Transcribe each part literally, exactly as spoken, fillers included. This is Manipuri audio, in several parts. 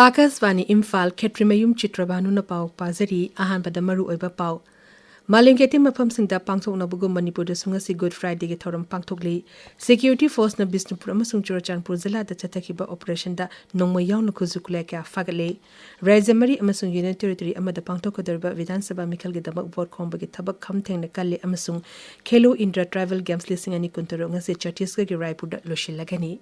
ꯑꯥꯀꯥꯁꯕꯥꯅꯤ ꯏꯝꯐꯥꯜ, ꯈꯦꯇ꯭ꯔꯤꯃꯌꯨꯝ ꯆꯤꯇ꯭ꯔꯕꯥꯅꯨꯅ ꯄꯥꯎ ꯄꯥꯖꯔꯤ꯫ ꯑꯍꯥꯟꯕꯗ ꯃꯔꯨꯑꯣꯏꯕ ꯄꯥꯎ꯫ ꯃꯥꯂꯦꯝꯒꯤ ꯑꯇꯩ ꯃꯐꯝꯁꯤꯡꯗ ꯄꯥꯡꯊꯣꯛꯅꯕꯒꯨꯝ ꯃꯅꯤꯄꯨꯔꯗꯁꯨ ꯉꯁꯤ Good Fridayꯒꯤ ꯊꯧꯔꯝ ꯄꯥꯡꯊꯣꯛꯂꯤ꯫ Security Forceꯅ ꯕꯤꯁꯅꯨꯄꯨꯔ ꯑꯃꯁꯨꯡ ꯆꯨꯔꯆꯥꯟꯄꯨꯔ ꯖꯤꯂꯥꯗ ꯆꯠꯊꯈꯤꯕ operationꯗ ꯅꯣꯡꯃꯩ ꯌꯥꯎꯅ ꯈꯨꯠꯁꯨ ꯈꯨꯠꯂꯥꯏ ꯀꯌꯥ ꯐꯥꯒꯠꯂꯦ꯫ ꯔꯥꯖ꯭ꯌ ꯃꯔꯤ ꯑꯃꯁꯨꯡ Union Territory ꯑꯃꯗ ꯄꯥꯡꯊꯣꯛꯀꯗꯧꯔꯤꯕ ꯕꯤꯙꯥꯟ ꯁꯚꯥ ꯃꯤꯈꯜꯒꯤꯗꯃꯛ vote ꯈꯣꯝꯕꯒꯤ ꯊꯕꯛ ꯈꯝ ꯊꯦꯡꯅ ꯀꯜꯂꯦ ꯑꯃꯁꯨꯡ Khelo India Tribal Games ꯂꯤꯁꯤꯡ ꯑꯅꯤ ꯀꯨꯟꯇꯔꯨꯛ ꯉꯁꯤ ꯆꯇꯤꯁꯒꯔꯒꯤ ꯔꯥꯏꯄꯨꯔꯗ ꯂꯣꯏꯁꯤꯜꯂꯒꯅꯤ꯫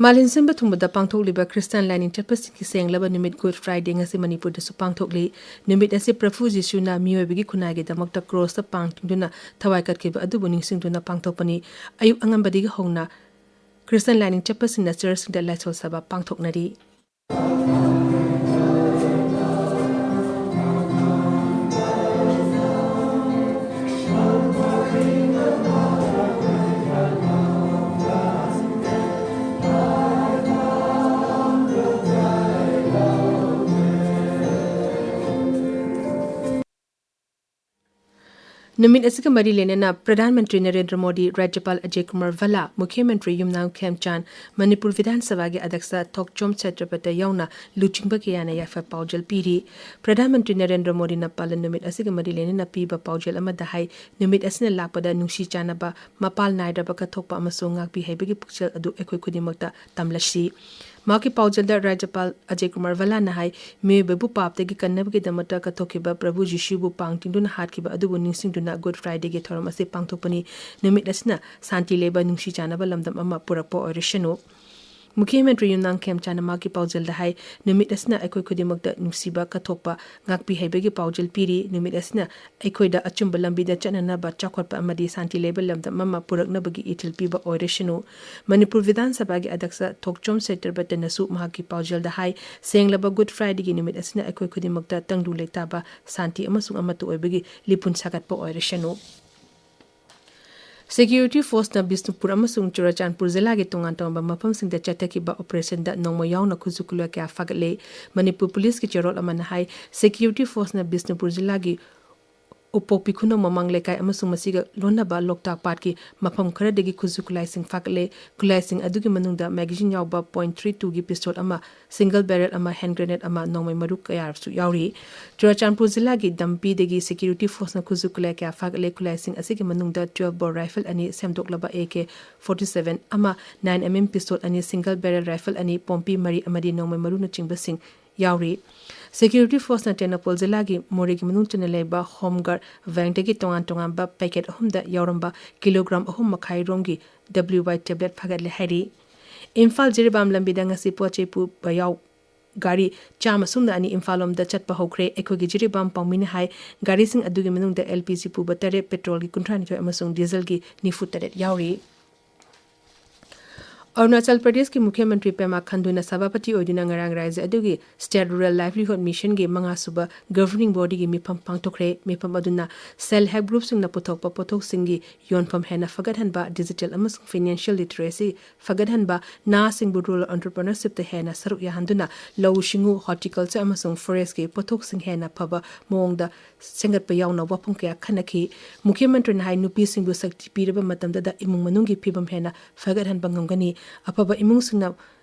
ꯃꯥꯂꯦꯝ ꯁꯤꯟꯕ ꯊꯨꯡꯕꯗ ꯄꯥꯡꯊꯣꯛꯂꯤꯕ ꯈ꯭ꯔꯤꯁꯇꯥꯟ ꯂꯥꯏꯅꯤꯡ ꯆꯠꯄꯁꯤꯡꯒꯤ ꯁꯦꯡꯂꯕ ꯅꯨꯃꯤꯠ Good Friday ꯉꯁꯤ ꯃꯅꯤꯄꯨꯔꯗꯁꯨ ꯄꯥꯡꯊꯣꯛꯂꯤ꯫ ꯅꯨꯃꯤꯠ ꯑꯁꯤ ꯄ꯭ꯔꯚꯨ ꯖꯤꯁꯨꯅ ꯃꯤꯑꯣꯏꯕꯒꯤ ꯈꯨꯟꯅꯥꯏꯒꯤꯗꯃꯛꯇ ꯀ꯭ꯔꯣꯁꯇ ꯄꯥꯡ ꯇꯤꯡꯗꯨꯅ ꯊꯋꯥꯏ ꯀꯠꯈꯤꯕ ꯑꯗꯨꯕꯨ ꯅꯤꯡꯁꯤꯡꯗꯨꯅ ꯄꯥꯡꯊꯣꯛꯄꯅꯤ꯫ ꯑꯌꯨꯛ ꯑꯉꯟꯕꯗꯒꯤ ꯍꯧꯅ ꯈ꯭ꯔꯤꯁꯇꯥꯟ ꯂꯥꯏꯅꯤꯡ ꯆꯠꯄꯁꯤꯡꯅ ꯆꯔꯆꯁꯤꯡꯗ ꯂꯥꯏꯁꯣꯜ ꯁꯚꯥ ꯄꯥꯡꯊꯣꯛꯅꯔꯤ꯫ ꯅꯨꯃꯤꯠ ꯑꯁꯤꯒ ꯃꯔꯤ ꯂꯩꯅꯅ ꯄ꯭ꯔꯙꯥꯟ ꯃꯟꯇ꯭ꯔꯤ ꯅꯔꯦꯟꯗ꯭ꯔ ꯃꯣꯗꯤ, ꯔꯥꯖ꯭ꯌꯄꯥꯜ ꯑꯖꯌ ꯀꯨꯃꯥꯔ ꯚꯜꯂꯥ, ꯃꯨꯈ꯭ꯌ ꯃꯟꯇ꯭ꯔꯤ ꯌꯨꯝꯅꯥꯝ ꯈꯦꯝꯆꯥꯟ, ꯃꯅꯤꯄꯨꯔ ꯕꯤꯙꯥꯟ ꯁꯚꯥꯒꯤ ꯑꯗ꯭ꯌꯛꯁ ꯊꯣꯛꯆꯣꯝ ꯁꯇ꯭ꯌꯄꯇ ꯌꯥꯎꯅ ꯂꯨꯆꯤꯡꯕ ꯀꯌꯥꯅ ꯌꯥꯏꯐ ꯄꯥꯎꯖꯦꯜ ꯄꯤꯔꯤ꯫ ꯄ꯭ꯔꯙꯥꯟ ꯃꯟꯇ꯭ꯔꯤ ꯅꯔꯦꯟꯗ꯭ꯔ ꯃꯣꯗꯤꯅ ꯄꯥꯂꯟ ꯅꯨꯃꯤꯠ ꯑꯁꯤꯒ ꯃꯔꯤ ꯂꯩꯅꯅ ꯄꯤꯕ ꯄꯥꯎꯖꯦꯜ ꯑꯃꯗ ꯍꯥꯏ, ꯅꯨꯃꯤꯠ ꯑꯁꯤꯅ ꯂꯥꯛꯄꯗ ꯅꯨꯡꯁꯤ ꯆꯥꯟꯅꯕ, ꯃꯄꯥꯜ ꯅꯥꯏꯗ꯭ꯔꯕ ꯀꯠꯊꯣꯛꯄ ꯑꯃꯁꯨꯡ ꯉꯥꯛꯄꯤ ꯍꯩꯕꯒꯤ ꯄꯨꯛꯆꯦꯜ ꯑꯗꯨ ꯑꯩꯈꯣꯏ ꯈꯨꯗꯤꯡꯃꯛꯇ ꯇꯝꯂꯁꯤ꯫ ꯃꯍꯥꯛꯀꯤ ꯄꯥꯎꯖꯦꯜꯗ ꯔꯥꯖ꯭ꯌꯄꯥꯜ ꯑꯖꯌ ꯀꯨꯃꯥꯔ ꯚꯜꯂꯥꯅ ꯍꯥꯏ, ꯃꯤꯑꯣꯏꯕꯕꯨ ꯄꯥꯞꯇꯒꯤ ꯀꯟꯅꯕꯒꯤꯗꯃꯛꯇ ꯀꯠꯊꯣꯛꯈꯤꯕ ꯄ꯭ꯔꯚꯨ ꯖꯤꯁꯨꯕꯨ ꯄꯥꯡ ꯇꯤꯡꯗꯨꯅ ꯍꯥꯠꯈꯤꯕ ꯑꯗꯨꯕꯨ ꯅꯤꯡꯁꯤꯡꯗꯨꯅ Good Fridayꯒꯤ ꯊꯧꯔꯝ ꯑꯁꯤ ꯄꯥꯡꯊꯣꯛꯄꯅꯤ꯫ ꯅꯨꯃꯤꯠ ꯑꯁꯤꯅ ꯁꯥꯟꯇꯤ ꯂꯩꯕ, ꯅꯨꯡꯁꯤ ꯆꯥꯟꯅꯕ ꯂꯝꯗꯝ ꯑꯃ ꯄꯨꯔꯛꯄ ꯑꯣꯏꯔꯁꯅꯨ꯫ ꯃꯨꯈ꯭ꯌ ꯃꯟꯇ꯭ꯔꯤ ꯌꯨꯝꯅꯥꯝ ꯈꯦꯝꯆꯥꯟꯅ ꯃꯍꯥꯛꯀꯤ ꯄꯥꯎꯖꯦꯜꯗ ꯍꯥꯏ, ꯅꯨꯃꯤꯠ ꯑꯁꯤꯅ ꯑꯩꯈꯣꯏ ꯈꯨꯗꯤꯡꯃꯛꯇ ꯅꯨꯡꯁꯤꯕ, ꯀꯠꯊꯣꯛꯄ, ꯉꯥꯛꯄꯤ ꯍꯩꯕꯒꯤ ꯄꯥꯎꯖꯦꯜ ꯄꯤꯔꯤ꯫ ꯅꯨꯃꯤꯠ ꯑꯁꯤꯅ ꯑꯩꯈꯣꯏꯗ ꯑꯆꯨꯝꯕ ꯂꯝꯕꯤꯗ ꯆꯠꯅꯅꯕ, ꯆꯥꯎꯈꯠꯄ ꯑꯃꯗꯤ ꯁꯥꯟꯇꯤ ꯂꯩꯕ ꯂꯝꯗꯝ ꯑꯃ ꯄꯨꯔꯛꯅꯕꯒꯤ ꯏꯊꯤꯜ ꯄꯤꯕ ꯑꯣꯏꯔꯁꯅꯨ꯫ ꯃꯅꯤꯄꯨꯔ ꯕꯤꯙꯥꯟ ꯁꯚꯥꯒꯤ ꯑꯗ꯭ꯌꯛꯁ ꯊꯣꯛꯆꯣꯝ ꯁꯇ꯭ꯌꯄꯇꯅꯁꯨ ꯃꯍꯥꯛꯀꯤ ꯄꯥꯎꯖꯦꯜꯗ ꯍꯥꯏ, ꯁꯦꯡꯂꯕ Good Fridayꯒꯤ ꯅꯨꯃꯤꯠ ꯑꯁꯤꯅ ꯑꯩꯈꯣꯏ ꯈꯨꯗꯤꯡꯃꯛꯇ ꯇꯪꯗꯨ ꯂꯩꯇꯥꯕ, ꯁꯥꯟꯇꯤ ꯑꯃꯁꯨꯡ ꯑꯃꯠꯇ ꯑꯣꯏꯕꯒꯤ ꯂꯤꯄꯨꯟ ꯁꯥꯒꯠꯄ ꯑꯣꯏꯔꯁꯅꯨ꯫ Security Forceꯅ ꯕꯤꯁꯅꯨꯄꯨꯔ ꯑꯃꯁꯨꯡ ꯆꯨꯔꯆꯥꯟꯄꯨꯔ ꯖꯤꯂꯥꯒꯤ ꯇꯣꯉꯥꯟ ꯇꯣꯉꯥꯟꯕ ꯃꯐꯝꯁꯤꯡꯗ ꯆꯠꯊꯈꯤꯕ operationꯗ ꯅꯣꯡꯃꯩ ꯌꯥꯎꯅ ꯈꯨꯠꯁꯨ ꯈꯨꯠꯂꯥꯏ ꯀꯌꯥ ꯐꯥꯒꯠꯂꯦ꯫ ꯃꯅꯤꯄꯨꯔ ꯄꯨꯂꯤꯁꯀꯤ ꯆꯦꯔꯣꯜ ꯑꯃꯅ ꯍꯥꯏ, Security Forceꯅ ꯕꯤꯁꯅꯨꯄꯨꯔ ꯖꯤꯂꯥꯒꯤ ꯎꯄꯣꯛꯄꯤ ꯈꯨꯅꯧ ꯃꯃꯥꯡ ꯂꯩꯀꯥꯏ ꯑꯃꯁꯨꯡ ꯃꯁꯤꯒ ꯂꯣꯟꯅꯕ ꯂꯣꯛꯇꯥꯛ ꯄꯥꯠꯀꯤ ꯃꯐꯝ ꯈꯔꯗꯒꯤ ꯈꯨꯠꯁꯨ ꯈꯨꯠꯂꯥꯏꯁꯤꯡ ꯐꯥꯒꯠꯂꯦ꯫ ꯈꯨꯠꯂꯥꯏꯁꯤꯡ ꯑꯗꯨꯒꯤ ꯃꯅꯨꯡꯗ magazine ꯌꯥꯎꯕ point three two ꯒꯤ pistol ꯑꯃ, single barrel ꯑꯃ, hand grenade ꯑꯃ, ꯅꯣꯡꯃꯩ ꯃꯔꯨ ꯀꯌꯥꯁꯨ ꯌꯥꯎꯔꯤ꯫ ꯆꯨꯔꯥꯆꯥꯟꯄꯨꯔ ꯖꯤꯂꯥꯒꯤ ꯗꯝꯄꯤꯗꯒꯤ security force ꯅ ꯈꯨꯠꯁꯨ ꯈꯨꯠꯂꯥꯏ ꯀꯌꯥ ꯐꯥꯒꯠꯂꯦ꯫ ꯈꯨꯠꯂꯥꯏꯁꯤꯡ ꯑꯁꯤꯒꯤ ꯃꯅꯨꯡꯗ twelve bore rifle ꯑꯅꯤ, ꯁꯦꯝꯗꯣꯛꯂꯕ A K forty seven ꯑꯃ, nine M M pistol ꯑꯅꯤ, single barrel rifle ꯑꯅꯤ, ꯄꯣꯝꯄꯤ ꯃꯔꯤ ꯑꯃꯗꯤ ꯅꯣꯡꯃꯩ ꯃꯔꯨꯅꯆꯤꯡꯕꯁꯤꯡ ꯌꯥꯎꯔꯤ꯫ Security force ꯅ ꯇꯦꯡꯅꯧꯄꯜ ꯖꯤꯂꯥꯒꯤ ꯃꯣꯔꯦꯒꯤ ꯃꯅꯨꯡ ꯆꯟꯅ ꯂꯩꯕ Home Guard bank ꯗꯒꯤ ꯇꯣꯉꯥꯟ ꯇꯣꯉꯥꯟꯕ packet ꯑꯍꯨꯝꯗ ꯌꯥꯎꯔꯝꯕ kilogram ꯑꯍꯨꯝ ꯃꯈꯥꯏ ꯔꯣꯝꯒꯤ W Y tablet ꯐꯥꯒꯠꯂꯦ ꯍꯥꯏꯔꯤ꯫ ꯏꯝꯐꯥꯜ ꯖꯤꯔꯤꯕꯥꯝ ꯂꯝꯕꯤꯗ ꯉꯁꯤ ꯄꯣꯠ ꯆꯩ ꯄꯨꯕ ꯌꯥꯎ ꯒꯥꯔꯤ ꯆꯥꯝꯃ ꯁꯨꯞꯅ ꯑꯅꯤ ꯏꯝꯐꯥꯜ ꯂꯣꯝꯗ ꯆꯠꯄ ꯍꯧꯈ꯭ꯔꯦ꯫ ꯑꯩꯈꯣꯏꯒꯤ ꯖꯤꯔꯤꯕꯥꯝ ꯄꯥꯎꯃꯤꯅ ꯍꯥꯏ, ꯒꯥꯔꯤꯁꯤꯡ ꯑꯗꯨꯒꯤ ꯃꯅꯨꯡꯗ L P G ꯄꯨꯕ ꯇꯔꯦꯠ, petrol ꯒꯤ ꯀꯨꯟꯊ꯭ꯔꯥ ꯅꯤꯊꯣꯏ ꯑꯃꯁꯨꯡ diesel ꯒꯤ ꯅꯤꯐꯨ ꯇꯔꯦꯠ ꯌꯥꯎꯔꯤ꯫ ꯑꯔꯨꯅꯥꯆꯜ ꯄ꯭ꯔꯗꯦꯁꯀꯤ ꯃꯨꯈ꯭ꯌ ꯃꯟꯇ꯭ꯔꯤ ꯄꯦꯃꯥ ꯈꯟꯗꯨꯅ ꯁꯚꯥꯄꯇꯤ ꯑꯣꯏꯗꯨꯅ ꯉꯔꯥꯡ ꯔꯥꯖ꯭ꯌ ꯑꯗꯨꯒꯤ State Rural Livelihood Mission ꯒꯤ ꯃꯉꯥꯁꯨꯕ governing body ꯒꯤ ꯃꯤꯐꯝ ꯄꯥꯡꯊꯣꯛꯈ꯭ꯔꯦ꯫ ꯃꯤꯐꯝ ꯑꯗꯨꯅ self help group ꯁꯤꯡꯅ ꯄꯨꯊꯣꯛꯄ ꯄꯣꯠꯊꯣꯛꯁꯤꯡꯒꯤ ꯌꯣꯟꯐꯝ ꯍꯦꯟꯅ ꯐꯒꯠꯍꯟꯕ, digital ꯑꯃꯁꯨꯡ financial literacy ꯐꯒꯠꯍꯟꯕ, ꯅꯍꯥꯁꯤꯡꯕꯨ rural entrepreneurship ꯇ ꯍꯦꯟꯅ ꯁꯔꯨꯛ ꯌꯥꯍꯟꯗꯨꯅ ꯂꯧꯎ ꯁꯤꯡꯎ, horticulture ꯑꯃꯁꯨꯡ forest ꯀꯤ ꯄꯣꯠꯊꯣꯛꯁꯤꯡ ꯍꯦꯟꯅ ꯐꯕ ꯃꯑꯣꯡꯗ ꯁꯦꯝꯒꯠꯄ ꯌꯥꯎꯅ ꯋꯥꯐꯝ ꯀꯌꯥ ꯈꯟꯅꯈꯤ꯫ ꯃꯨꯈ꯭ꯌ ꯃꯟꯇ꯭ꯔꯤꯅ ꯍꯥꯏ, ꯅꯨꯄꯤꯁꯤꯡꯕꯨ ꯁꯛꯇꯤ ꯄꯤꯔꯕ ꯃꯇꯝꯗꯗ ꯏꯃꯨꯡ ꯃꯅꯨꯡꯒꯤ ꯐꯤꯕꯝ ꯍꯦꯟꯅ ꯐꯒꯠꯍꯟꯕ ꯉꯝꯒꯅꯤ꯫ ꯑꯐꯕ ꯏꯃꯨꯡꯁꯤꯡꯅ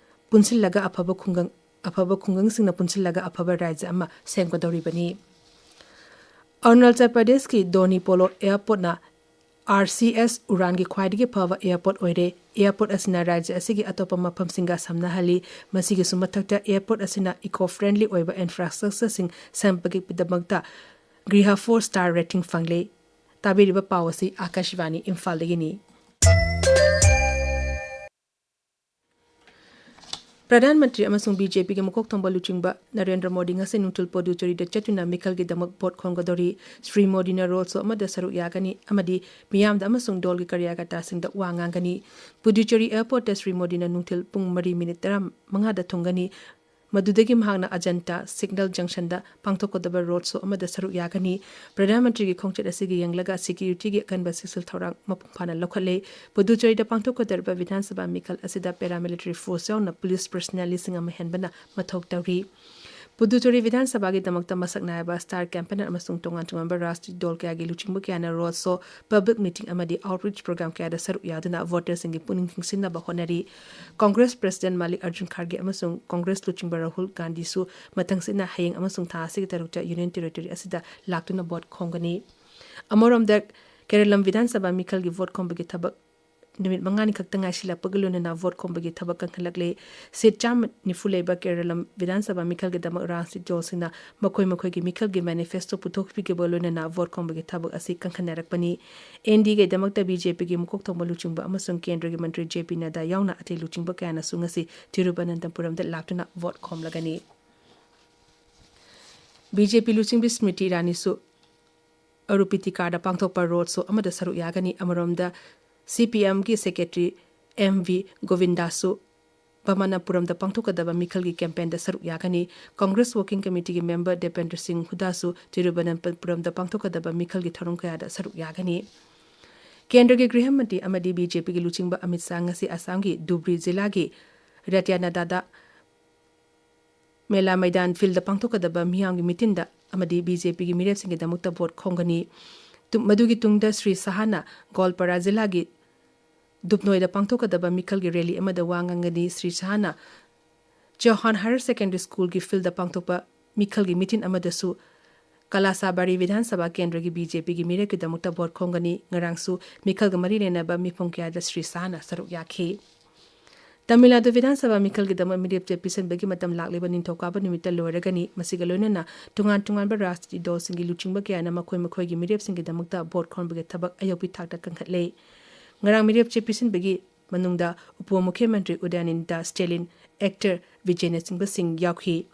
ꯄꯨꯟꯁꯤꯜꯂꯒ ꯑꯐꯕ ꯈꯨꯡꯒꯪ, ꯑꯐꯕ ꯈꯨꯡꯒꯪꯁꯤꯡꯅ ꯄꯨꯟꯁꯤꯜꯂꯒ ꯑꯐꯕ ꯔꯥꯖ꯭ꯌ ꯑꯃ ꯁꯦꯝꯒꯗꯧꯔꯤꯕꯅꯤ꯫ ꯑꯔꯨꯅꯥꯆꯜ ꯄ꯭ꯔꯗꯦꯁꯀꯤ ꯗꯣꯅꯤ ꯄꯣꯂꯣ airport ꯅ R C S ꯎꯔꯥꯟꯒꯤ ꯈ꯭ꯋꯥꯏꯗꯒꯤ ꯐꯕ airport ꯑꯣꯏꯔꯦ꯫ Airport ꯑꯁꯤꯅ ꯔꯥꯖ꯭ꯌ ꯑꯁꯤꯒꯤ ꯑꯇꯣꯞꯄ ꯃꯐꯝꯁꯤꯡꯒ ꯁꯝꯅꯍꯜꯂꯤ꯫ ꯃꯁꯤꯒꯤꯁꯨ ꯃꯊꯛꯇ, airport ꯑꯁꯤꯅ eco friendly ꯑꯣꯏꯕ infrastructure ꯁꯤꯡ ꯁꯦꯝꯕꯒꯤꯗꯃꯛꯇ ꯒ꯭ꯔꯤꯍ four star rating ꯐꯪꯂꯦ꯫ ꯇꯥꯕꯤꯔꯤꯕ ꯄꯥꯎ ꯑꯁꯤ ꯑꯥꯀꯥꯁꯕꯥꯅꯤ ꯏꯝꯐꯥꯜꯗꯒꯤꯅꯤ꯫ ꯄ꯭ꯔꯙꯥꯟ ꯃꯟꯇ꯭ꯔꯤ ꯑꯃꯁꯨꯡ B J P ꯒꯤ ꯃꯀꯣꯛ ꯊꯣꯡꯕ ꯂꯨꯆꯤꯡꯕ ꯅꯔꯦꯟꯗ꯭ꯔ ꯃꯣꯗꯤ ꯉꯁꯤ ꯅꯨꯡꯊꯤꯜ ꯄꯣꯗꯨꯆꯦꯔꯤꯗ ꯆꯠꯇꯨꯅ ꯃꯤꯈꯜꯒꯤꯗꯃꯛ ꯚꯣꯠ ꯈꯣꯝꯒꯗꯧꯔꯤ꯫ ꯁ꯭ꯔꯤ ꯃꯣꯗꯤꯅ road show ꯑꯃꯗ ꯁꯔꯨꯛ ꯌꯥꯒꯅꯤ ꯑꯃꯗꯤ ꯃꯤꯌꯥꯝꯗ ꯑꯃꯁꯨꯡ ꯗꯣꯜꯒꯤ ꯀꯥꯔꯌꯀꯔꯇꯥꯁꯤꯡꯗ ꯋꯥ ꯉꯥꯡꯒꯅꯤ꯫ ꯄꯨꯗꯨꯆꯦꯔꯤ airport ꯇ ꯁ꯭ꯔꯤ ꯃꯣꯗꯤꯅ ꯅꯨꯡꯊꯤꯜ ꯄꯨꯡ ꯃꯔꯤ ꯃꯤꯅꯤꯠ ꯇꯔꯥꯃꯉꯥꯗ ꯊꯨꯡꯒꯅꯤ꯫ ꯃꯗꯨꯗꯒꯤ ꯃꯍꯥꯛꯅ ꯑꯖꯟꯇꯥ Signal Junction ꯗ ꯄꯥꯡꯊꯣꯛꯀꯗꯕ road show ꯑꯃꯗ ꯁꯔꯨꯛ ꯌꯥꯒꯅꯤ꯫ ꯄ꯭ꯔꯙꯥꯟ ꯃꯟꯇ꯭ꯔꯤꯒꯤ ꯈꯣꯡꯆꯠ ꯑꯁꯤꯒꯤ ꯌꯦꯡꯂꯒ security ꯒꯤ ꯑꯀꯟꯕ ꯆꯦꯛꯁꯤꯜ ꯊꯧꯔꯥꯡ ꯃꯄꯨꯡ ꯐꯥꯅ ꯂꯧꯈꯠꯂꯦ꯫ ꯄꯨꯗꯨꯆꯦꯔꯤꯗ ꯄꯥꯡꯊꯣꯛꯀꯗꯧꯔꯤꯕ ꯕꯤꯙꯥꯟ ꯁꯚꯥ ꯃꯤꯈꯜ ꯑꯁꯤꯗ paramilitary force ꯌꯥꯎꯅ police personnel ꯂꯤꯁꯤꯡ ꯑꯃ ꯍꯦꯟꯕꯅ ꯃꯊꯧ ꯇꯧꯔꯤ꯫ ꯄꯨꯗꯨꯆꯦꯔꯤ ꯕꯤꯙꯥꯟ ꯁꯚꯥꯒꯤꯗꯃꯛꯇ ꯃꯁꯛ ꯅꯥꯏꯕ star campaigner ꯑꯃꯁꯨꯡ ꯇꯣꯉꯥꯟ ꯇꯣꯉꯥꯟꯕ ꯔꯥꯖꯅꯤꯇꯤ ꯗꯣꯜ ꯀꯌꯥꯒꯤ ꯂꯨꯆꯤꯡꯕ ꯀꯌꯥꯅ road show, public meeting ꯑꯃꯗꯤ outreach program ꯀꯌꯥꯗ ꯁꯔꯨꯛ ꯌꯥꯗꯨꯅ voterꯁꯤꯡꯒꯤ ꯄꯨꯛꯅꯤꯡ ꯆꯤꯡꯁꯤꯟꯅꯕ ꯍꯣꯠꯅꯔꯤ꯫ Congress President ꯃꯥꯂꯤꯛ ꯑꯔꯖꯨꯟ ꯈꯥꯔꯒꯦ ꯑꯃꯁꯨꯡ Congress ꯂꯨꯆꯤꯡꯕ ꯔꯥꯍꯨꯜ ꯒꯥꯟꯙꯤꯁꯨ ꯃꯊꯪꯁꯤꯠꯅ ꯍꯌꯦꯡ ꯑꯃꯁꯨꯡ ꯊꯥ ꯑꯁꯤꯒꯤ ꯇꯔꯨꯛꯇ Union Territory ꯑꯁꯤꯗ ꯂꯥꯛꯇꯨꯅ vote ꯈꯣꯝꯒꯅꯤ꯫ ꯑꯃꯔꯣꯝꯗ, ꯀꯦꯔꯂꯝ ꯕꯤꯙꯥꯟ ꯁꯚꯥ ꯃꯤꯈꯜꯒꯤ vote ꯈꯣꯝꯕꯒꯤ ꯊꯕꯛ ꯅꯨꯃꯤꯠ ꯃꯉꯥꯅꯤ ꯈꯛꯇ ꯉꯥꯏꯁꯤꯜꯂꯛꯄꯒ ꯂꯣꯏꯅꯅ vote ꯈꯣꯝꯕꯒꯤ ꯊꯕꯛ ꯀꯟꯈꯠꯂꯛꯂꯦ꯫ Seat ꯆꯥꯝꯃ ꯅꯤꯐꯨ ꯂꯩꯕ ꯀꯦꯔꯂꯝ ꯕꯤꯙꯥꯟ ꯁꯚꯥ ꯃꯤꯈꯜꯒꯤꯗꯃꯛ ꯔꯥꯖꯅꯤꯇꯤ ꯗꯣꯜꯁꯤꯡꯅ ꯃꯈꯣꯏ ꯃꯈꯣꯏꯒꯤ ꯃꯤꯈꯜꯒꯤ manifesto ꯄꯨꯊꯣꯛꯄꯤꯈꯤꯕ ꯂꯣꯏꯅꯅ vote ꯈꯣꯝꯕꯒꯤ ꯊꯕꯛ ꯑꯁꯤ ꯀꯟꯈꯠꯅꯔꯛꯄꯅꯤ꯫ ꯑꯦꯟ ꯗꯤꯒꯤꯗꯃꯛꯇ ꯕꯤ ꯖꯦ ꯄꯤꯒꯤ ꯃꯀꯣꯛ ꯊꯣꯡꯕ ꯂꯨꯆꯤꯡꯕ ꯑꯃꯁꯨꯡ ꯀꯦꯟꯗ꯭ꯔꯒꯤ ꯃꯟꯇ꯭ꯔꯤ ꯖꯦ ꯄꯤ ꯅꯗꯥ ꯌꯥꯎꯅ ꯑꯇꯩ ꯂꯨꯆꯤꯡꯕ ꯀꯌꯥꯅꯁꯨ ꯉꯁꯤ ꯇꯤꯔꯨꯕꯅꯟꯇꯄꯨꯔꯝꯗ ꯂꯥꯛꯇꯨꯅ vote ꯈꯣꯝꯂꯒꯅꯤ꯫ ꯕꯤ ꯖꯦ ꯄꯤ ꯂꯨꯆꯤꯡꯕꯤ ꯁ꯭ꯃ꯭ꯔꯤꯇꯤ ꯏꯔꯥꯅꯤꯁꯨ ꯑꯔꯨꯄꯤꯇꯤꯀꯥꯔꯗ ꯄꯥꯡꯊꯣꯛꯄ road show ꯑꯃꯗ ꯁꯔꯨꯛ ꯌꯥꯒꯅꯤ꯫ ꯑꯃꯔꯣꯝꯗ, ꯁꯤ ꯄꯤ ꯑꯦꯝꯒꯤ secretary ꯑꯦꯝ ꯚꯤ ꯒꯣꯕꯤꯟꯗꯥꯁꯨ ꯕꯃꯅꯄꯨꯔꯝꯗ ꯄꯥꯡꯊꯣꯛꯀꯗꯕ ꯃꯤꯈꯜꯒꯤ campaignꯗ ꯁꯔꯨꯛ ꯌꯥꯒꯅꯤ꯫ Congress Working Committeeꯒꯤ member ꯗꯤꯄꯦꯟꯗ꯭ꯔ ꯁꯤꯡ ꯍꯨꯗꯥꯁꯨ ꯇꯤꯔꯨꯕꯅꯟꯇꯄꯨꯔꯝꯗ ꯄꯥꯡꯊꯣꯛꯀꯗꯕ ꯃꯤꯈꯜꯒꯤ ꯊꯧꯔꯝ ꯀꯌꯥꯗ ꯁꯔꯨꯛ ꯌꯥꯒꯅꯤ꯫ ꯀꯦꯟꯗ꯭ꯔꯒꯤ ꯒ꯭ꯔꯤꯍ ꯃꯟꯇ꯭ꯔꯤ ꯑꯃꯗꯤ ꯕꯤ ꯖꯦ ꯄꯤꯒꯤ ꯂꯨꯆꯤꯡꯕ ꯑꯃꯤꯠ ꯁꯥꯍ ꯉꯁꯤ ꯑꯁꯥꯝꯒꯤ ꯙꯨꯕ꯭ꯔꯤ ꯖꯤꯂꯥꯒꯤ ꯔꯇꯤꯌꯥꯅꯥꯗꯥꯗ ꯃꯦꯂꯥ ꯃꯩꯗꯥꯟ fieldꯗ ꯄꯥꯡꯊꯣꯛꯀꯗꯕ ꯃꯤꯌꯥꯝꯒꯤ ꯃꯤꯇꯤꯟꯗ ꯑꯃꯗꯤ ꯕꯤ ꯖꯦ ꯄꯤꯒꯤ ꯃꯤꯔꯦꯞꯁꯤꯡꯒꯤꯗꯃꯛꯇ vote ꯈꯣꯝꯒꯅꯤ꯫ ꯇꯨ-, ꯃꯗꯨꯒꯤ ꯇꯨꯡꯗ ꯁ꯭ꯔꯤ ꯁꯍꯥꯅ ꯒꯣꯜꯄꯥꯔꯥ ꯖꯤꯂꯥꯒꯤ ꯗꯨꯞꯅꯣꯏꯗ ꯄꯥꯡꯊꯣꯛꯀꯗꯕ ꯃꯤꯈꯜꯒꯤ rally ꯑꯃꯗ ꯋꯥ ꯉꯥꯡꯒꯅꯤ꯫ ꯁ꯭ꯔꯤ ꯁꯍꯥꯅ ꯆꯧꯍꯥꯟ Higher Secondary Schoolꯒꯤ fieldꯗ ꯄꯥꯡꯊꯣꯛꯄ ꯃꯤꯈꯜꯒꯤ ꯃꯤꯇꯤꯟ ꯑꯃꯗꯁꯨ ꯀꯂꯥꯁꯥꯕꯥꯔꯤ ꯕꯤꯙꯥꯟ ꯁꯚꯥ ꯀꯦꯟꯗ꯭ꯔꯒꯤ ꯕꯤ ꯖꯦ ꯄꯤꯒꯤ ꯃꯤꯔꯦꯞꯀꯤꯗꯃꯛꯇ vote ꯈꯣꯝꯒꯅꯤ꯫ ꯉꯔꯥꯡꯁꯨ ꯃꯤꯈꯜꯒ ꯃꯔꯤ ꯂꯩꯅꯕ ꯃꯤꯐꯝ ꯀꯌꯥꯗ ꯁ꯭ꯔꯤ ꯁꯍꯥꯅ ꯁꯔꯨꯛ ꯌꯥꯈꯤ꯫ ꯇꯥꯃꯤꯜ ꯅꯥꯗꯨ ꯕꯤꯙꯥꯟ ꯁꯚꯥ ꯃꯤꯈꯜꯒꯤꯗꯃꯛ ꯃꯤꯔꯦꯞ ꯆꯦ ꯄꯤꯁꯤꯟꯕꯒꯤ ꯃꯇꯝ ꯂꯥꯛꯂꯤꯕ ꯅꯤꯡꯊꯧꯀꯥꯕ ꯅꯨꯃꯤꯠꯇ ꯂꯣꯏꯔꯒꯅꯤ꯫ ꯃꯁꯤꯒ ꯂꯣꯏꯅꯅ ꯇꯣꯉꯥꯟ ꯇꯣꯉꯥꯟꯕ ꯔꯥꯖꯅꯤꯇꯤ ꯗꯜꯁꯤꯡꯒꯤ ꯂꯨꯆꯤꯡꯕ ꯀꯌꯥꯅ ꯃꯈꯣꯏ ꯃꯈꯣꯏꯒꯤ ꯃꯤꯔꯦꯞꯁꯤꯡꯒꯤꯗꯃꯛꯇ vote ꯈꯣꯝꯕꯒꯤ ꯊꯕꯛ ꯑꯌꯧꯕꯤ ꯊꯥꯛꯇ ꯀꯟꯈꯠꯂꯦ꯫ ꯉꯔꯥꯡ ꯃꯤꯔꯦꯞ ꯆꯦ ꯄꯤꯁꯤꯟꯕꯒꯤ ꯃꯅꯨꯡꯗ ꯎꯄ ꯃꯨꯈ꯭ꯌ ꯃꯟꯇ꯭ꯔꯤ ꯎꯗꯌꯅꯤꯟꯗ ꯁ꯭ꯇꯦꯂꯤꯟ, actor ꯕꯤꯖꯦꯅꯆꯤꯡꯕꯁꯤꯡ ꯌꯥꯎꯈꯤ꯫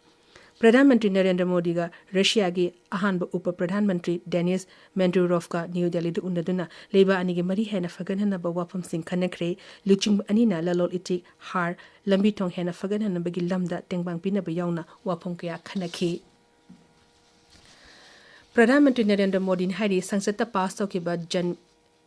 ꯄ꯭ꯔꯙꯥꯟ ꯃꯟꯇ꯭ꯔꯤ ꯅꯔꯦꯟꯗ꯭ꯔ ꯃꯣꯗꯤꯒ ꯔꯁꯤꯌꯥꯒꯤ ꯑꯍꯥꯟꯕ ꯎꯄ ꯄ꯭ꯔꯙꯥꯟ ꯃꯟꯇ꯭ꯔꯤ ꯗꯦꯅꯤꯁ ꯃꯦꯟꯗꯨꯔꯣꯚꯀ ꯅ꯭ꯌꯨ ꯗꯦꯜꯂꯤꯗ ꯎꯅꯗꯨꯅ ꯂꯩꯕꯥꯛ ꯑꯅꯤꯒꯤ ꯃꯔꯤ ꯍꯦꯟꯅ ꯐꯒꯠꯍꯟꯅꯕ ꯋꯥꯐꯝꯁꯤꯡ ꯈꯟꯅꯈ꯭ꯔꯦ꯫ ꯂꯨꯆꯤꯡꯕ ꯑꯅꯤꯅ ꯂꯂꯣꯟ ꯏꯇꯤꯛ, ꯍꯥꯔ, ꯂꯝꯕꯤ ꯊꯣꯡ ꯍꯦꯟꯅ ꯐꯒꯠꯍꯟꯅꯕꯒꯤ ꯂꯝꯗ ꯇꯦꯡꯕꯥꯡ ꯄꯤꯅꯕ ꯌꯥꯎꯅ ꯋꯥꯐꯝ ꯀꯌꯥ ꯈꯟꯅꯈꯤ꯫ ꯄ꯭ꯔꯙꯥꯟ ꯃꯟꯇ꯭ꯔꯤ ꯅꯔꯦꯟꯗ꯭ꯔ ꯃꯣꯗꯤꯅ ꯍꯥꯏꯔꯤ, ꯁꯪꯁꯠꯇ ꯄꯥꯁ ꯇꯧꯈꯤꯕ ꯖꯟ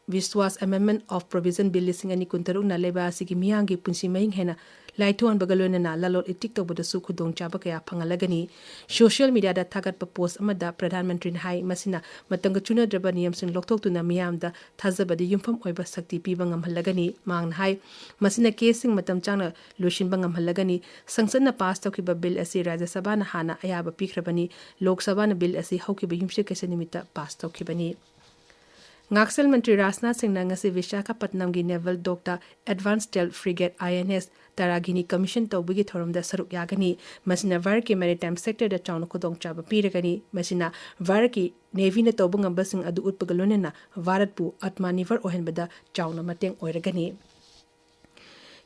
Vishwas Amendment of Provision Bill ꯂꯤꯁꯤꯡ ꯑꯅꯤ ꯀꯨꯟꯇꯔꯨꯛꯅ ꯂꯩꯕꯥꯛ ꯑꯁꯤꯒꯤ ꯃꯤꯌꯥꯝꯒꯤ ꯄꯨꯟꯁꯤ ꯃꯍꯤꯡ ꯍꯦꯟꯅ ꯂꯥꯏꯊꯣꯛꯍꯟꯕꯒ ꯂꯣꯏꯅꯅ ꯂꯂꯣꯟ ꯏꯇꯤꯛ ꯇꯧꯕꯗꯁꯨ ꯈꯨꯗꯣꯡꯆꯥꯕ ꯀꯌꯥ ꯐꯪꯍꯜꯂꯒꯅꯤ꯫ Social media ꯗ ꯊꯥꯒꯠꯄ post ꯑꯃꯗ ꯄ꯭ꯔꯙꯥꯟ ꯃꯟꯇ꯭ꯔꯤꯅ ꯍꯥꯏ, ꯃꯁꯤꯅ ꯃꯇꯝꯒ ꯆꯨꯅꯗ꯭ꯔꯕ ꯅꯤꯌꯝꯁꯤꯡ ꯂꯧꯊꯣꯛꯇꯨꯅ ꯃꯤꯌꯥꯝꯗ ꯊꯥꯖꯕꯗ ꯌꯨꯝꯐꯝ ꯑꯣꯏꯕ ꯁꯛꯇꯤ ꯄꯤꯕ ꯉꯝꯍꯜꯂꯒꯅꯤ꯫ ꯃꯍꯥꯛꯅ ꯍꯥꯏ, ꯃꯁꯤꯅ caseꯁꯤꯡ ꯃꯇꯝ ꯆꯥꯅ ꯂꯣꯏꯁꯤꯟꯕ ꯉꯝꯍꯜꯂꯒꯅꯤ꯫ ꯁꯪꯁꯠꯅ pass ꯇꯧꯈꯤꯕ bill ꯑꯁꯤ ꯔꯥꯖ꯭ꯌ ꯁꯚꯥꯅ ꯍꯥꯟꯅ ꯑꯌꯥꯕ ꯄꯤꯈ꯭ꯔꯕꯅꯤ꯫ ꯂꯣꯛ ꯁꯚꯥꯅ bill ꯑꯁꯤ ꯍꯧꯈꯤꯕ ꯌꯨꯝꯁꯀꯩꯁ ꯅꯨꯃꯤꯠꯇ pass ꯇꯧꯈꯤꯕꯅꯤ꯫ ꯉꯥꯛꯁꯦꯜ ꯃꯟꯇ꯭ꯔꯤ ꯔꯥꯖꯅꯥꯊ ꯁꯤꯡꯅ ꯉꯁꯤ ꯕꯤꯁꯥꯈꯥꯄꯠꯅꯝꯒꯤ naval dockꯇ advanced stealth frigate I N S Taragini commission ꯇꯧꯕꯒꯤ ꯊꯧꯔꯝꯗ ꯁꯔꯨꯛ ꯌꯥꯒꯅꯤ꯫ ꯃꯁꯤꯅ ꯚꯥꯔꯠꯀꯤ maritime sectorꯗ ꯆꯥꯎꯅ ꯈꯨꯗꯣꯡꯆꯥꯕ ꯄꯤꯔꯒꯅꯤ꯫ ꯃꯁꯤꯅ ꯚꯥꯔꯠꯀꯤ navyꯅ ꯇꯧꯕ ꯉꯝꯕꯁꯤꯡ ꯑꯗꯨ ꯎꯠꯄꯒ ꯂꯣꯏꯅꯅ ꯚꯥꯔꯠꯄꯨ Atmanirbhar ꯑꯣꯏꯍꯟꯕꯗ ꯆꯥꯎꯅ ꯃꯇꯦꯡ ꯑꯣꯏꯔꯒꯅꯤ꯫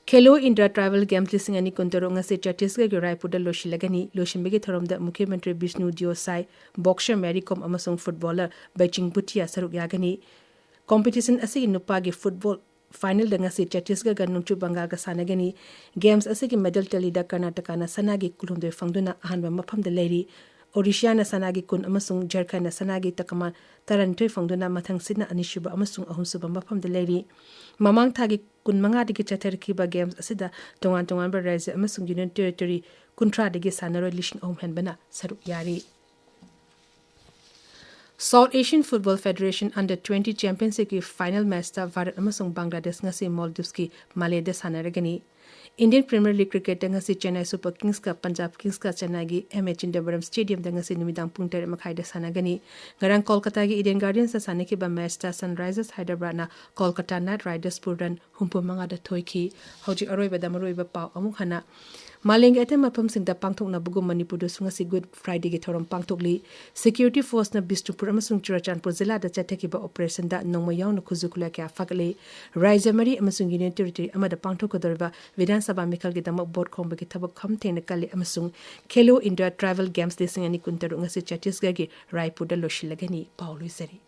Khelo India Tribal Games ꯂꯤꯁꯤꯡ ꯑꯅꯤ ꯀꯨꯟꯇꯔꯨꯛ ꯉꯁꯤ ꯆꯇꯤꯁꯒꯔꯒꯤ ꯔꯥꯏꯄꯨꯔꯗ ꯂꯣꯏꯁꯤꯜꯂꯒꯅꯤ꯫ ꯂꯣꯏꯁꯤꯟꯕꯒꯤ ꯊꯧꯔꯝꯗ ꯃꯨꯈ꯭ꯌ ꯃꯟꯇ꯭ꯔꯤ ꯕꯤꯁꯅꯨ ꯗꯤꯑꯣ ꯁꯥꯏ, boxer ꯃꯦꯔꯤ ꯀꯣꯝ ꯑꯃꯁꯨꯡ footballer ꯕꯩꯆꯤꯡ ꯚꯨꯇꯤꯌꯥ ꯁꯔꯨꯛ ꯌꯥꯒꯅꯤ꯫ Competition ꯑꯁꯤꯒꯤ ꯅꯨꯄꯥꯒꯤ football finalꯗ ꯉꯁꯤ ꯆꯇꯤꯁꯒꯔꯒ ꯅꯣꯡꯆꯨꯞ ꯕꯪꯒꯥꯜꯒ ꯁꯥꯟꯅꯒꯅꯤ꯫ Games ꯑꯁꯤꯒꯤ medal tallyꯗ ꯀꯔꯅꯥꯇꯀꯥꯅ ꯁꯅꯥꯒꯤ ꯀꯨꯟꯍꯨꯝꯗꯣꯏ ꯐꯪꯗꯨꯅ ꯑꯍꯥꯟꯕ ꯃꯐꯝꯗ ꯂꯩꯔꯤ꯫ ꯑꯣꯔꯤꯁꯤꯌꯥꯅ ꯁꯅꯥꯒꯤ ꯀꯨꯟ ꯑꯃꯁꯨꯡ ꯖꯔꯈꯟꯅ ꯁꯅꯥꯒꯤ ꯇꯀꯃꯥꯟ ꯇꯔꯥꯅꯤꯊꯣꯏ ꯐꯪꯗꯨꯅ ꯃꯊꯪꯁꯤꯠꯅ ꯑꯅꯤꯁꯨꯕ ꯑꯃꯁꯨꯡ ꯑꯍꯨꯝꯁꯨꯕ ꯃꯐꯝꯗ ꯂꯩꯔꯤ꯫ ꯃꯃꯥꯡ ꯊꯥꯒꯤ ꯀꯨꯟꯃꯉꯥꯗꯒꯤ ꯆꯠꯊꯔꯛꯈꯤꯕ games ꯑꯁꯤꯗ ꯇꯣꯉꯥꯟ ꯇꯣꯉꯥꯟꯕ ꯔꯥꯖ꯭ꯌ ꯑꯃꯁꯨꯡ union territory ꯀꯨꯟꯊ꯭ꯔꯥꯗꯒꯤ ꯁꯥꯟꯅꯔꯣꯏ ꯂꯤꯁꯤꯡ ꯑꯍꯨꯝ ꯍꯦꯟꯕꯅ ꯁꯔꯨꯛ ꯌꯥꯔꯤ꯫ South Asian Football Federation Under twenty Championshipꯀꯤ final matchꯇ Bharat ꯑꯃꯁꯨꯡ ꯕꯪꯒ꯭ꯂꯥꯗꯦꯁ ꯉꯁꯤ ꯃꯣꯜꯗꯤꯚꯁꯀꯤ ꯃꯥꯂꯦꯗ ꯁꯥꯟꯅꯔꯒꯅꯤ꯫ Indian Premier League cricketꯇ ꯉꯁꯤ ꯆꯦꯟꯅꯥꯏ Super Kingsꯀ ꯄꯟꯖꯥꯕ Kingsꯀ ꯆꯦꯟꯅꯥꯏꯒꯤ M A Chidambaram Stadiumꯗ ꯉꯁꯤ ꯅꯨꯃꯤꯗꯥꯡ ꯄꯨꯡ ꯇꯔꯦꯠ ꯃꯈꯥꯏꯗ ꯁꯥꯟꯅꯒꯅꯤ꯫ ꯉꯔꯥꯡ ꯀꯣꯜꯀꯇꯥꯒꯤ Eden Gardensꯇ ꯁꯥꯟꯅꯈꯤꯕ matchꯇ Sunrisers Hyderabadꯅ Kolkata Knight Ridersꯄꯨ run ꯍꯨꯝꯐꯨ ꯃꯉꯥꯗ ꯊꯣꯏꯈꯤ꯫ ꯍꯧꯖꯤꯛ ꯑꯔꯣꯏꯕꯗ ꯃꯔꯨꯑꯣꯏꯕ ꯄꯥꯎ ꯑꯃꯨꯛ ꯍꯟꯅ꯫ ꯃꯥꯂꯦꯝꯒꯤ ꯑꯇꯩ ꯃꯐꯝꯁꯤꯡꯗ ꯄꯥꯡꯊꯣꯛꯅꯕꯒꯨꯝ ꯃꯅꯤꯄꯨꯔꯗꯁꯨ ꯉꯁꯤ Good Fridayꯒꯤ ꯊꯧꯔꯝ ꯄꯥꯡꯊꯣꯛꯂꯤ꯫ Security forceꯅ ꯕꯤꯁꯅꯨꯄꯨꯔ ꯑꯃꯁꯨꯡ ꯆꯨꯔꯆꯥꯟꯄꯨꯔ ꯖꯤꯂꯥꯗ ꯆꯠꯊꯈꯤꯕ operationꯗ ꯅꯣꯡꯃꯩ ꯌꯥꯎꯅ ꯈꯨꯠꯁꯨ ꯈꯨꯠꯂꯥꯏ ꯀꯌꯥ ꯐꯥꯒꯠꯂꯤ꯫ ꯔꯥꯖ꯭ꯌ ꯃꯔꯤ ꯑꯃꯁꯨꯡ union territory ꯑꯃꯗ ꯄꯥꯡꯊꯣꯛꯀꯗꯧꯔꯤꯕ ꯕꯤꯙꯥꯟ ꯁꯚꯥ ꯃꯤꯈꯜꯒꯤꯗꯃꯛ vote ꯈꯣꯝꯕꯒꯤ ꯊꯕꯛ ꯈꯝ ꯊꯦꯡꯅ ꯀꯜꯂꯤ ꯑꯃꯁꯨꯡ Khelo India Tribal Games ꯂꯤꯁꯤꯡ ꯑꯅꯤ ꯀꯨꯟꯇꯔꯨꯛ ꯉꯁꯤ ꯆꯇꯤꯁꯒꯔꯒꯤ ꯔꯥꯏꯄꯨꯔꯗ ꯂꯣꯏꯁꯤꯜꯂꯒꯅꯤ꯫ ꯄꯥꯎ ꯂꯣꯏꯖꯔꯦ꯫